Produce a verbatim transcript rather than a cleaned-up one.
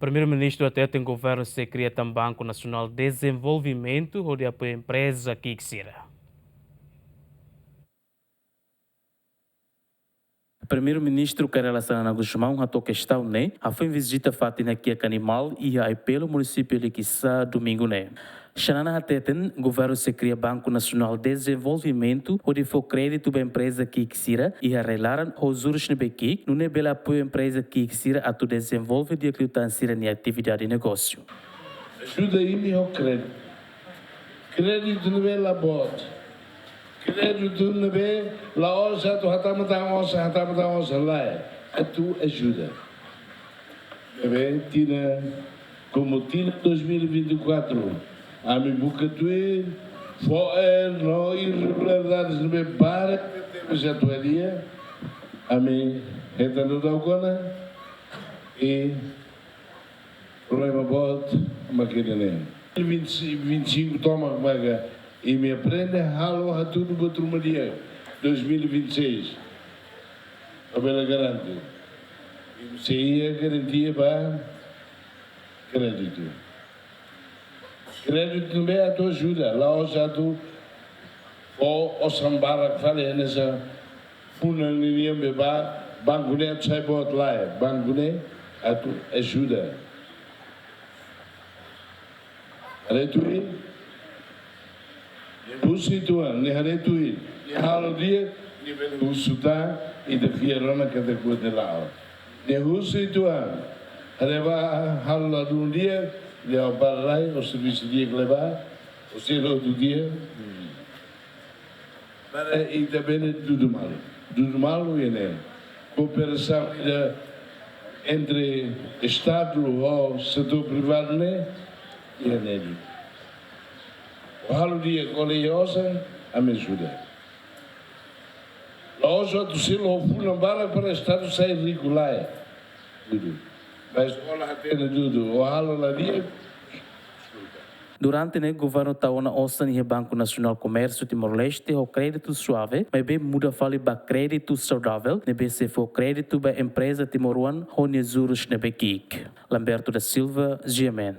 Primeiru-Ministru hateten governu sei kria tan Banku Nasionál Dezenvolvimentu hodi apoia empreza ki'ik sira. Primeiru-Ministru Kay Rala Xanana Gusmão hato'o kestaun ne'e hafoin vizita fatin hakiak animál iha Aipelo, munisípiu Liquiçá, domingu ne'e. Xanana hateten governu sei kria Banku Nasionál Dezenvolvimentu hodi fó kréditu ba empreza ki'ik sira iha rai-laran ho jurus ne'ebé ki'ik, nune'e bele apoia empreza ki'ik sira atu dezenvolve di'ak liután sira-nia atividade negósiu. Ajuda imi ho kréditu. Kréditu ne'ebé la boot. Kréditu ne'ebé la'ós atu hatama tan osan, hatama tan osan, lae. Atu ajuda. Ne'ebé tinan, komu tinan dois mil e vinte e quatro, ami buka tuir fo'er no irregularidades ne'ebé barak tebes atu hadi'a, ami hetan daudauk ona, i problema boot mak ida-ne'e. Vinte, vinte e cinco tomak maka imi aprende halo, hatudu buat ruma di'ak. Dois mil e vinte e seis labele garante. Imi sei iha garantia ba kréditu. Kréditu ne'ebé atu ajuda, la'ós atu fó osan barak fali hanesan funan ninian be ba banku ne'e atu sai boot, lae. Banku ne'e atu ajuda. Haree tuir, nia husu uitoan, nia haree tuir, nia halo di'ak, nia bele husu tan, ita fiar ona katak buat ne'e la'o. Nia husu uitoan, haree bá halo ladún di'ak, nia bá rai, o servisu di'ak la bá, o selu hotu di'ak. Para ita bele dudu malu. Dudu malu iha ne'e. Kooperasaun ida entre Estadu ho setór privadu ne'e iha ne'e. O halo di'ak, o la iha osan, ami ajuda. La'ós atu selu ho funan barak para Estadu sai riku, lae. Dudu. Mas o la hatene dudu, o halo la di'ak. Durante ne'e, governu tau ona osan iha Banku Nasionál Komérsiu Timor-Leste ho kréditu suave, maibé muda fali ba kréditu saudavel, ne'ebé sei fó kréditu ba empreza timoroan ho nia jurus ne'ebé ki'ik. Lamberto da Silva, G M N.